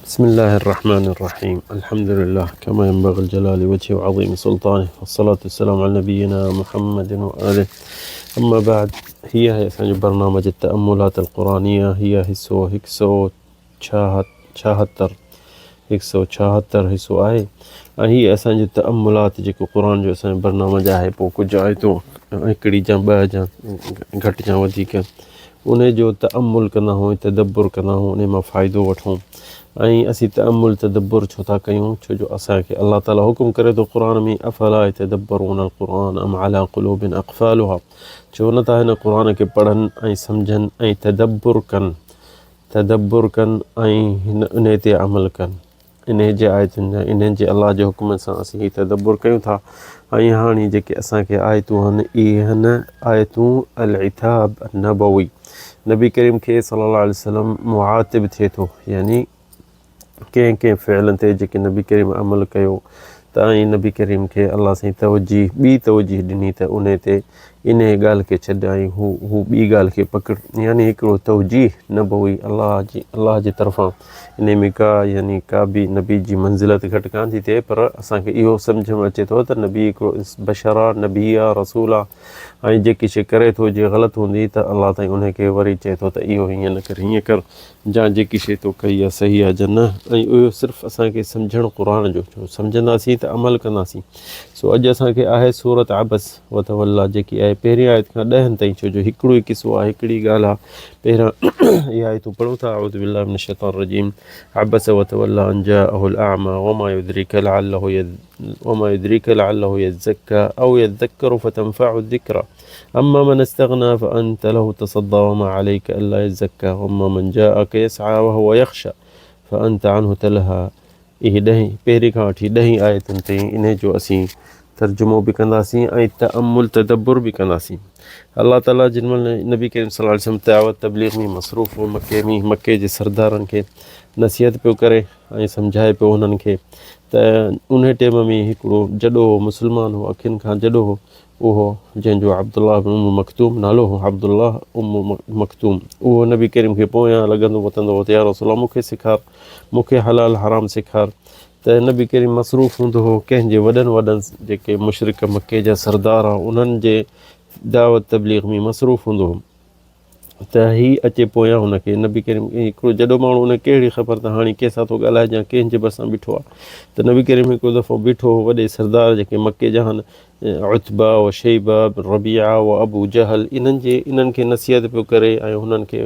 بسم الله الرحمن الرحيم الحمد لله كما ينبغي الجلال وجهه وعظيم سلطانه والصلاة والسلام على نبينا محمد وآله اما بعد هي آهي اسان جو برنامج التأملات القرآنية هي حصو هڪ سو ڇاهتر هڪ سو ڇاهتر حصو آهي ۽ هي اسان جو تأملات جيڪو قرآن جو اسان جو برنامج آهي پوء ڪجهه آيتون هڪڙي جا ٻه جا گهٽ جا وڌيڪ انهي جو تأمل ڪندا هون ۽ تدبر ڪندا هون انهي مان فائدو وٺون ۽ اسين تأمل تدبر ڇو ٿا ڪيون ڇو جو اسان کي الله تعالي حڪم ڪري ٿو قرآن ۾ افلا يتدبرون القرآن ام على قلوب اقفالها ڇو نه ٿا هن قرآن کي پڙهن ۽ سمجهن ۽ تدبر ڪن تدبر ڪن ۽ هن انهي تي عمل ڪن انهيء جي آيتن جا انهن جي الله جي حڪم سان اسين هي تدبر ڪيون ٿا ۽ هاڻي جيڪي اسان کي آيتون هن اهي هن آيتون العتاب النبوي نبي ڪريم کي صلي الله عليه وسلم معاتب ٿئي ٿو يعني ڪنهن ڪنهن فعلن تي جيڪي نبي ڪريم عمل ڪيو ته ۽ نبي ڪريم کي الله سائين توجيه ٻي توجيه ڏني ته انهي تي انهيء ڳالهه کي ڇڏ ۽ هو هو ٻي ڳالهه کي پڪڙ يعني هڪڙو توجيه نبوي الله جي الله جي طرفان انهي ۾ ڪا يعني ڪا به نبي جي منزلت گهٽ ڪانه ٿي ٿئي پر اسان کي اهو سمجهه ۾ اچي ٿو ته نبي هڪڙو بشر آ نبي آ رسول آ ۽ جيڪي شيء ڪري ٿو جي غلط هوندي ته الله تائين انهي کي وري چئي ٿو ته اهو هيئن نه ڪر هيئن ڪر جا جيڪي شيء تو ڪئي آ صحيح آ جا نه ۽ اهو صرف اسان کي سمجهڻ قرآن جو ڇو سمجهنداسين ته عمل ڪنداسين سو اڄ اسان کي آهي سورت عبس وتوليٰ جيڪي آهي پهرين آيت کان ڏهن تائين ڇو جو هڪڙو ئي قصو آهي هڪڙي ڳالهه آهي پهريان اها آيتون پڙهون ٿا اعوذ بالله من الشيطان الرجيم عبس وتوليٰ ان جاءه الاعمى وما يدريك لعله يد وما يدريك لعله يزكى او يذكر فتنفعه الذكرى اما من استغنى فانت له تصدى وما عليك الا يزكى واما من جاءك يسعى وهو يخشى فانت عنه تلهى اهي ڏهين پهرين کان وٺي ڏهين آيتن تائين انهي جو اسين ترجمو به ڪنداسين ۽ تامل تدبر به ڪنداسين الله تعالي جن مهل نبي ڪريم صلي الله عليه وسلم دعوت تبليغ ۾ مصروف هو مڪي ۾ مڪي جي سردارن کي نصيحت پيو ڪري ۽ سمجهائي پيو انهن کي ته انهي ٽيم ۾ هڪڙو جڏو هو مسلمان هو اکين کان جڏو هو اهو جنهن جو عبدالله بن ام مڪتوم نالو هو، عبدالله ام مڪتوم، اهو نبي ڪريم کي پويان لڳندو وتندو هو ته يا رسول الله مون کي سيکار، مون کي حلال حرام سيکار ته نبي ڪريم مصروف هوندو هو ڪنهن جي وڏن وڏن جيڪي مشرڪ مڪي جا سردار هئا انهن جي دعوت تبليغ ۾ مصروف هوندو هو. ته هي اچي پويان هن کي نبي ڪريم هڪڙو جڏو ماڻهو ان کي ڪهڙي خبر ته هاڻي ڪنهن سان ٿو ڳالهائي يا ڪنهن جي ڀرسان بيٺو آهي ته نبي ڪريم هڪڙو دفعو بيٺو هو وڏي سردار جيڪي مڪي جا هن عتبه و شيبه بن ربيعه و ابو جهل انهن جي انهن کي نصيحت پيو ڪري ۽ هنن کي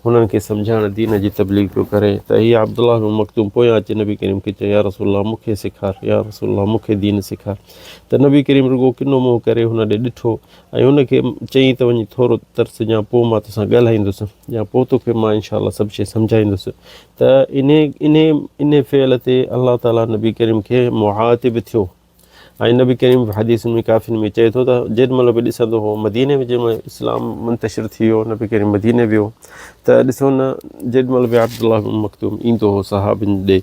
هنن کي سمجهائڻ دين جي تبليغ پيو ڪري ته هي عبدالله بن مڪتوم پويان اچي نبي ڪريم کي چيو يا رسول الله مون کي سيکار يا رسول الله مون کي دين سيکار ته نبي ڪريم رڳو ڪنو منهن ڪري هن ڏي ڏٺو ۽ هن کي چيائين ته وڃي ٿورو ترس يا پوء مان توسان ڳالهائيندس يا پوء توکي مان انشاء الله سڀ شيء سمجهائيندس ته انهي انهي انهي فعل تي الله تعالي نبي ڪريم کي معاتب ٿيو ۽ نبي ڪريم حديثن ۾ ڪافين ۾ چئي ٿو ته جيڏي مهل به ڏسندو هو مديني ۾ جنهن مهل اسلام منتشر ٿي ويو نبي ڪريم مديني ويو ته ڏسو نه جيڏي مهل به عبدالله بن مڪتوم ايندو هو صحابين ڏي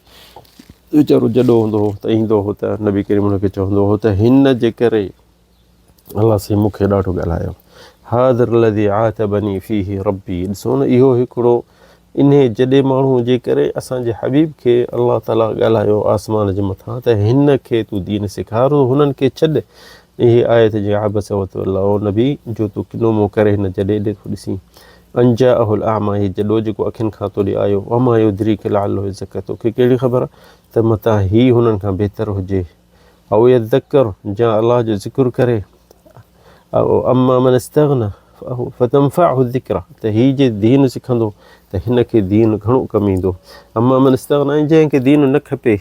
ويچارو جڏو هوندو هو ته ايندو هو ته نبي ڪريم هن کي چوندو هو ته هن جي ڪري الله سائين مون کي ڏاڍو ڳالهايو. هذا الذي عاتبني فيه ربي ڏسو نه اهو هڪڙو انهي جڏي ماڻهو جي ڪري اسان جي حبيب کي الله تعالي ڳالهايو آسمان جي مٿان ته هن کي تون دين سيکار هنن کي ڇڏ اهي آيت جي عبس وتولي او نبي جو تون ڪنو منهن ڪري هن جڏي ڏي ٿو ڏسين ان جاءه الاعميٰ هي جڏو جيڪو اکين کان تو ڏي آيو وما يدريڪ لعله يزڪي توکي ڪهڙي خبر ته متان هي هنن کان بهتر هجي او يذڪر جا الله جو ذڪر ڪري او اما من استغنى فتنفعه الذڪرى ته هي جي دين سکندو ته هن کي دين گهڻو ڪم ايندو اما من استغنى ۽ جنهن کي دين نه کپي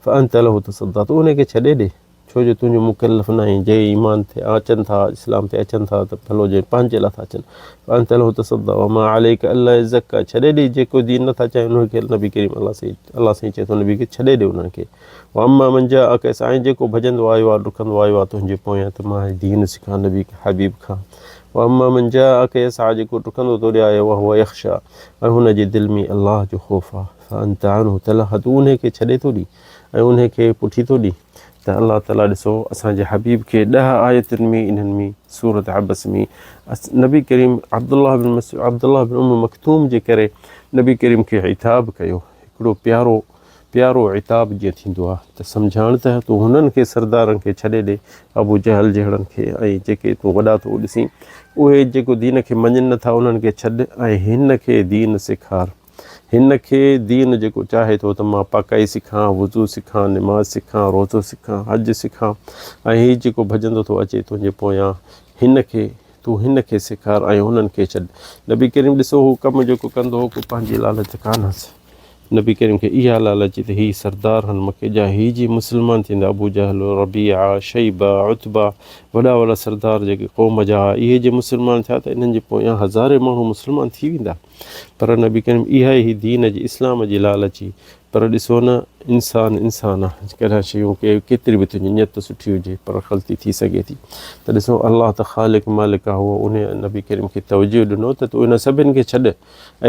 فانت له تصدى تون ان کي ڇڏي ڏي ڇو جو تنهنجو مڪلف نه آهين جي ايمان تي اچن ٿا اسلام تي اچن ٿا ته ڀلو جي پنهنجي لاء ٿا اچن فانت له تصدى وما عليك الا يزكى ڇڏي ڏي جيڪو دين نٿا چاهين انهن کي نبي ڪريم الله سائين الله سائين چئي ٿو نبي کي ڇڏي ڏي انهن کي واما من جاءک سائين جيڪو ڀڄندو آيو آ ڊڪندو آيو آ تنهنجي پويان ته مان دين سکان نبي حبيب کان واما من جاءک يسعا جيڪو ڊڪندو تو ڏي آيو وهو يخشا ۽ هن جي دل ۾ الله جو خوف آ فانت عنه تلهه تون انهي کي ڇڏي ٿو ڏي ۽ انهي کي پٺي ٿو ڏي ته الله تعالي ڏسو اسان جي حبيب کي ڏهه آيتن ۾ انهن ۾ سورت عبس ۾ نبي ڪريم عبدالله بن مسعود عبدالله بن ام مڪتوم جي ڪري نبي ڪريم کي عتاب ڪيو هڪڙو پيارو. پيارو عتاب جيئن ٿيندو آ ته سمجهاڻ ته تون هنن کي سردارن کي ڇڏي ڏي ابو جهل جهڙن کي ۽ جيڪي تون وڏا ٿو ڏسين اهي جيڪو دين کي مڃين نٿا انهن کي ڇڏ ۽ هن کي دين سيکار هن کي دين جيڪو چاهي ٿو ته مان پاڪائي سکان وضو سکان نماز سکان روزو سکان حج سکان ۽ هي جيڪو ڀڄندو ٿو اچي تنهنجي پويان هن کي تون هن کي سيکار ۽ هنن کي ڇڏ. نبي ڪريم ڏسو هو ڪم جيڪو ڪندو هو ڪو پنهنجي لالچ ڪانه هئس. نبي ڪريم کي اها لالچ هئي ته هي سردار هن مڪي جا هي جي مسلمان ٿيندا ابو جهل، ربيعه، شيبه، عتبه وڏا وڏا سردار جيڪي قوم جا هئا اهي جي مسلمان ٿيا ته انهن جي پويان هزارين ماڻهو مسلمان ٿي ويندا پر نبي ڪريم اها ئي دين جي اسلام جي لالچ هئي پر ڏسو نه انسان انسان آ ڪڏهن شيون ڪي ڪيتري به تنهنجي نيت سٺي هجي پر غلطي ٿي سگهي ٿي ته ڏسو الله ته خالق مالڪ آ هو ان نبي ڪريم کي توجه ڏنو ته تون ان سڀن کي ڇڏ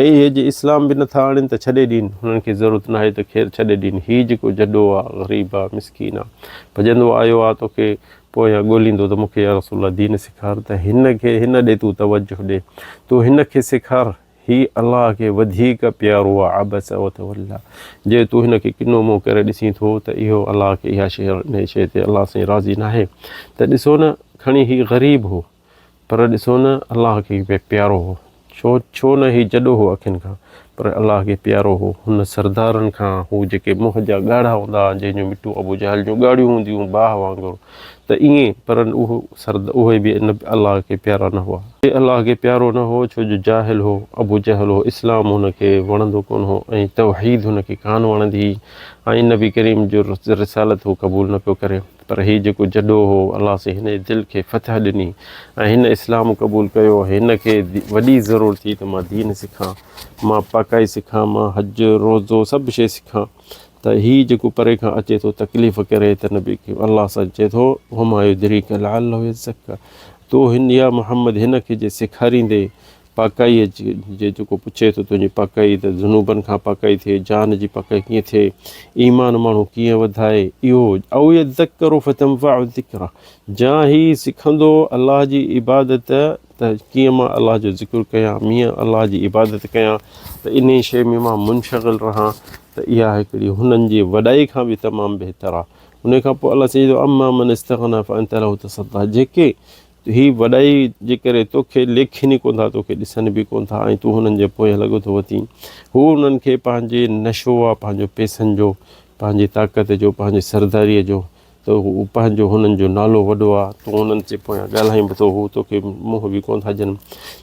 ۽ اهي جي اسلام به نٿا آڻين ته ڇڏي ڏين هنن کي ضرورت ناهي ته خير ڇڏي ڏين هي جيڪو جڏو آ غريب آ مسڪين آ ڀڄندو آيو آ توکي پويان ڳوليندو ته مونکي يا رسول الله دين سيکار ته هن کي هن ڏي تون توجه ڏي تون هن کي سيکار هي الله کي وڌيڪ پيارو آ عبس وتولي جي تون هن کي ڪنو منهن ڪري ڏسين ٿو ته اهو الله کي اها شيء انهي شيء تي الله سائين راضي ناهي ته ڏسو نه کڻي هي غريب هو پر ڏسو نه الله کي پيارو هو ڇو ڇو نه هي جڏو هو اکين کان پر الله کي پيارو هو هن سردارن کان هو جيڪي منهن جا ڳاڙها هوندا هئا جنهن جون مٽون ابو جهل جون ڳاڙهيون هونديون هيون باهه وانگر ته ائين پر اهو سرد اهي به ان الله کي پيارا نه هئا. هي الله کي پيارو نه هو ڇو جو جاهل هو، ابو جهل هو، اسلام هن کي وڻندو ڪونه هو ۽ توحيد هن کي ڪانه وڻندي هئي ۽ نبي ڪريم جو رسالت هو قبول نه پيو ڪري پر هي جيڪو جڏو هو الله سائين هن جي دل کي فتح ڏني ۽ هن اسلام قبول ڪيو هن کي وڏي ضرورت ٿي ته مان دين سکان مان پاڪائي سکان مان حج روزو سڀ شيء سکان ته هي جيڪو پري کان اچي ٿو تڪليف ڪري ته نبي کي الله سان چئي ٿو وما يدريڪ لعله يزڪا تو هن يا محمد هن کي جي سيکاريندي پاڪائي جي جيڪو پڇي ٿو تنهنجي پاڪائي ته ذنوبن کان پاڪائي ٿئي جان جي پاڪائي ڪيئن ٿئي ايمان ماڻهو ڪيئن وڌائي اهو او يذڪر فتنفع الذڪرا جا هي سکندو الله جي عبادت ته ڪيئن مان الله جو ذڪر ڪيان، ميان الله جي عبادت ڪيان ته انهي شيء ۾ مان منشغل رهان ته اها هڪڙي هنن جي وڏائي کان به تمام بهتر آهي. انهي کان پوء الله سائين چئي ٿو اما من استغنيٰ فانت له تصديٰ جيڪي هي وڏائي جي ڪري توکي ليکين ئي ڪونه ٿا، توکي ڏسن به ڪونه ٿا ۽ تون هنن جي پويان لڳو ٿو وتين. هو انهن کي پنهنجي نشو آهي، پنهنجو پئسن جو، پنهنجي طاقت جو، پنهنجي سرداريء جو ته هو پنهنجو هنن جو نالو وڏو آ، تون هنن جي پويان ڳالهائين به ٿو، هو توکي منهن به ڪونه ٿا ڏين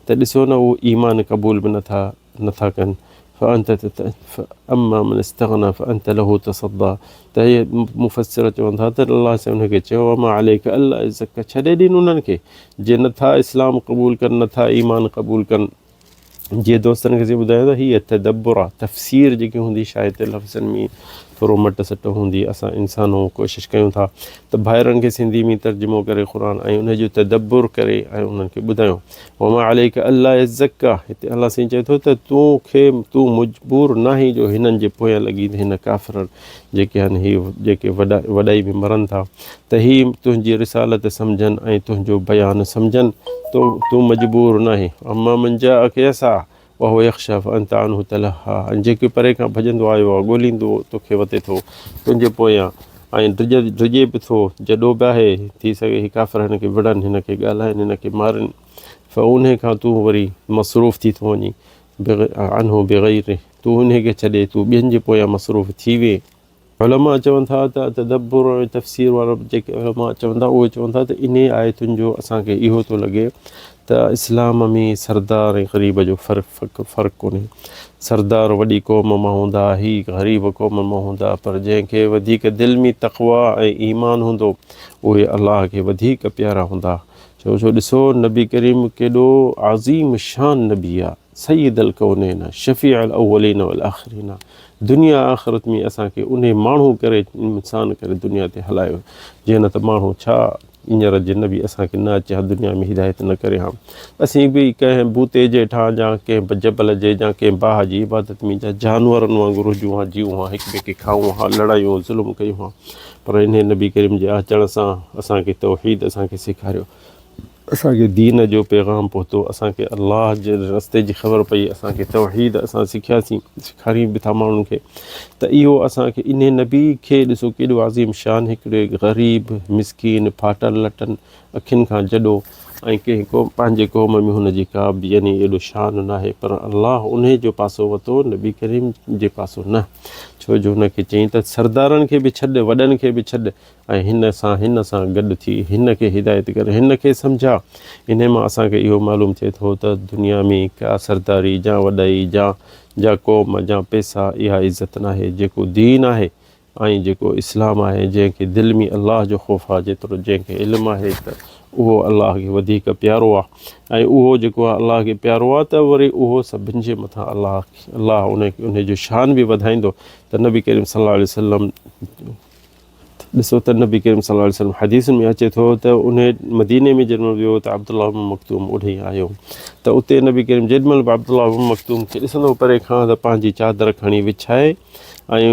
ته ڏسو نه هو ايمان قبول به نٿا نٿا ڪن فانت اما من استغنيٰ فانت له تصديٰ ته هي مفسر چون ٿا ته الله سائين انهن کي چيو وما عليڪ الا يزڪا ڇڏي ڏين انهن کي جي نٿا اسلام قبول ڪن نٿا ايمان قبول ڪن جي دوستن کي ٻڌايو ته هي تدبر آ تفسير جيڪي هوندي شايد ته لفظن ۾ ٿورو مٽ سٽ هوندي اسان انسان هو ڪوشش ڪيون ٿا ته ڀائرن کي سنڌي ۾ ترجمو ڪري قرآن ۽ ان جو تدبر ڪري ۽ انهن کي ٻڌايون وما عليڪ الا يزڪا هتي الله سائين چئي ٿو ته تون کي تون مجبور ناهين جو هنن جي پويان لڳي هن ڪافرن جيڪي آهن هي جيڪي وڏا وڏائي ۾ مرن ٿا ته هي تنهنجي رسالت سمجهن ۽ تنهنجو بيان سمجهن، تون مجبور ناهين. اما من جاءک يسعي وهو يخشي فانت عنه تلهي ۽ جيڪي پري کان ڀڄندو آيو آهي ڳوليندو توکي وتي ٿو تنهنجي پويان ۽ ڊڄي به ٿو جڏو به آهي ٿي سگهي هي ڪافر هن کي وڙهن هن کي ڳالهائن هن کي مارن فانهي کان تون وري مصروف ٿي ٿو وڃين عنه بغير تون انهي کي ڇڏي تون ٻين جي پويان مصروف ٿي وين. علماء چون ٿا ته تدبر ۽ تفسير وارا جيڪي علماء چون ٿا اهي چون ٿا ته انهي آيتن جو اسان کي اهو ٿو لڳي ته اسلام ۾ سردار ۽ غريب جو فرق فرق ڪونهي سردار وڏي قوم مان هوندا هي غريب قوم مان هوندا پر جنهن کي وڌيڪ دل ۾ تقويٰ ۽ ايمان هوندو اهي الله کي وڌيڪ پيارا هوندا ڇو جو ڏسو نبي ڪريم ڪيڏو عظيم شان نبي آ سيد الڪونين شفيع الاولين والآخرين دنيا آخرت ۾ اسان کي انهي ماڻهو ڪري انسان ڪري دنيا تي هلايو جنهن نه ته ماڻهو ڇا هينئر جي نبي اسان کي نه اچي ها دنيا ۾ هدايت نه ڪري ها اسين به ڪنهن بوتي جي هيٺان جا ڪنهن جبل جي جا ڪنهن باهه جي عبادت ۾ جا جانورن وانگر هجون ها جيئون ها هڪ ٻئي کي کائون ها لڙايون ظلم ڪيون ها پر انهي نبي ڪريم جي اچڻ سان اسان کي توحيد اسان کي سيکاريو. اسان کي دين جو پيغام پهتو، اسان کي الله جي رستي جي خبر پئي، اسان کي توحيد اسان سکياسين، سيکاريون به ٿا ماڻهن کي ته اهو اسان کي انهي نبي کي ڏسو ڪيڏو عظيم شان هڪڙي غريب مسڪين ڦاٽل لٽن اکين کان جڏو ۽ ڪنهن قوم پنهنجي قوم ۾ هن جي ڪا به يعني ايڏو شان ناهي پر الله انهي جو پاسو ورتو نبي ڪريم جي پاسو نه ڇو جو هن کي چيائين ته سردارن کي به ڇڏ وڏن کي به ڇڏ ۽ هن سان هن سان گڏ ٿي هن کي هدايت ڪر هن کي سمجهاء. انهي مان اسان کي اهو معلوم ٿئي ٿو ته دنيا ۾ ڪا سرداري جا وڏائي جا جا قوم جا پئسا اها عزت ناهي جيڪو دين آهي ۽ جيڪو اسلام آهي جنهن کي دل ۾ الله جو خوف آهي جيترو جنهن کي علم آهي ته اهو الله کي وڌيڪ پيارو آهي ۽ اهو جيڪو آهي الله کي پيارو آهي ته وري اهو سڀن جي مٿان الله الله ان جو شان به وڌائيندو ته نبي ڪريم صلي الله عليه وسلم ڏسو ته نبي ڪريم صلي الله عليه وسلم حديثن ۾ اچي ٿو ته انهي مديني ۾ جيڏي مهل ويو ته عبدالله بن مڪتوم اوڏي آيو ته اتي نبي ڪريم جيڏي مهل به عبدالله بن مڪتوم کي ڏسندو هو پري کان ته پنهنجي چادر کڻي وڇائي ۽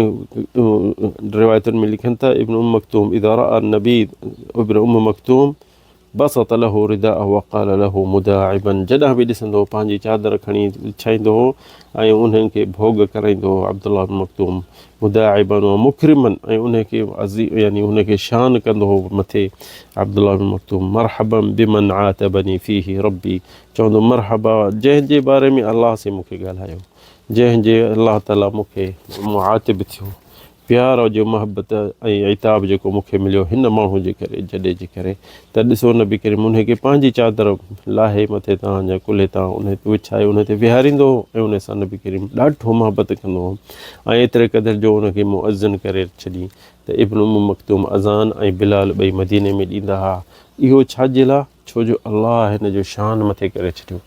روايتن ۾ لکن ٿا ابن ام مڪتوم اذا راى النبي ابن ام مڪتوم بسط له رداءه وقال له مداعبا جڏهن به ڏسندو هو پنهنجي چادر کڻي وڇائيندو هو ۽ انهن کي ڀوڳ ڪرائيندو هو عبدالله بن مڪتوم مداعبا ومڪرما ۽ انهن کي يعني ان کي شان ڪندو هو مٿي عبدالله بن مڪتوم مرحبا بمن عاتبني فيه ربي چوندو مرحبا جنهن جي باري ۾ الله سين مون کي ڳالهايو جنهن جي الله تعالي مون کي معاتب ٿيو پيار جو محبت ۽ عتاب جيڪو مون کي مليو هن ماڻهو جي ڪري جڏي جي ڪري ته ڏسو نبي ڪريم انهي کي پنهنجي چادر لاهي مٿي تان يا ڪلهي تان انهي تي وڇائي انهي تي ويهاريندو هو ۽ انهي سان نبي ڪريم ڏاڍو محبت ڪندو هو ۽ ايتري قدر جو ان کي مؤذن ڪري ڇڏي ته ابن ام مڪتوم اذان ۽ بلال ٻئي مديني ۾ ڏيندا ها اهو ڇا جي لاء ڇو جو الله هن جو شان مٿي ڪري ڇڏيو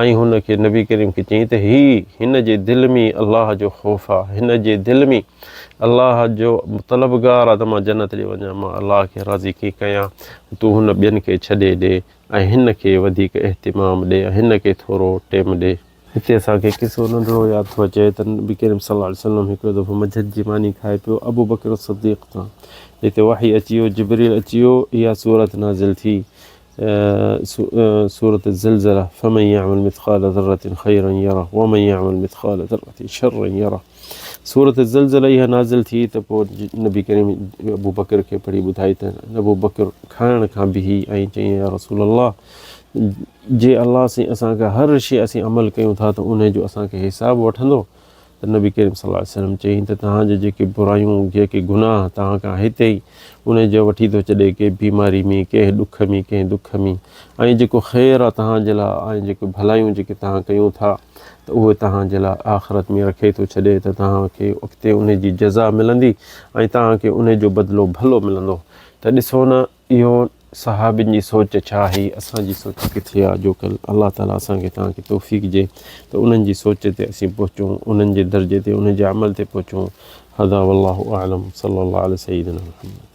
۽ هن کي نبي ڪريم کي چيائين ته هي هن جي دل ۾ الله جو خوف آ هن جي دل ۾ الله جو طلبگار آ ته مان جنت ڏي وڃان مان الله کي راضي ڪيئن ڪيان تون هن ٻين کي ڇڏي ڏي ۽ هن کي وڌيڪ اهتمام ڏي ۽ هن کي ٿورو ٽيم ڏي. هتي اسان کي قصو ننڍڙو ياد ٿو اچي ته نبي ڪريم صلي الله عليه وسلم هڪڙو دفعو منجهند جي ماني کائي پيو ابوبڪر صديق تان هتي وحي اچي ويو جبريل اچي ويو اها سورت نازل ٿي سورة الزلزلة فمن يعمل مثقال ذرة خيرا يره ومن يعمل مثقال ذرة شرا يره سورة الزلزلة اها نازل ٿي ته پوء نبي ڪريم ابو بڪر کي پڙهي ٻڌائي ته ابو بڪر کائڻ کان بيهي ۽ چيائين يا رسول الله جي الله سائين اسان کان هر شيء اسين عمل ڪيون ٿا ته انهي جو اسان کي حساب وٺندو ته نبي ڪريم صلي الله عليه وسلم چيائين ته توهان جا جيڪي برايون جيڪي گناهه توهان کان هتي ئي انهي جو وٺي ٿو ڇڏي ڪنهن بيماري ۾ ڪنهن ڏک ۾ ڪنهن دک ۾ ۽ جيڪو خير آهي توهان جي لاء ۽ جيڪي ڀلايون جيڪي توهان ڪيون ٿا ته اهي توهان جي لاء آخرت ۾ رکي ٿو ڇڏي ته توهان کي اڳتي انهي جي جزا ملندي ۽ توهان کي انهي جو بدلو ڀلو ملندو ته ڏسو نه اهو صحابين جي سوچ ڇا هئي اسان جي سوچ ڪٿي آ جو ڪل الله تعالي اسان کي توهان کي توفيق ڏي ته انهن جي سوچ تي اسين پهچون انهن جي درجي تي انهن جي عمل تي پهچون هذا والله اعلم صلي الله علي سيدنا محمد.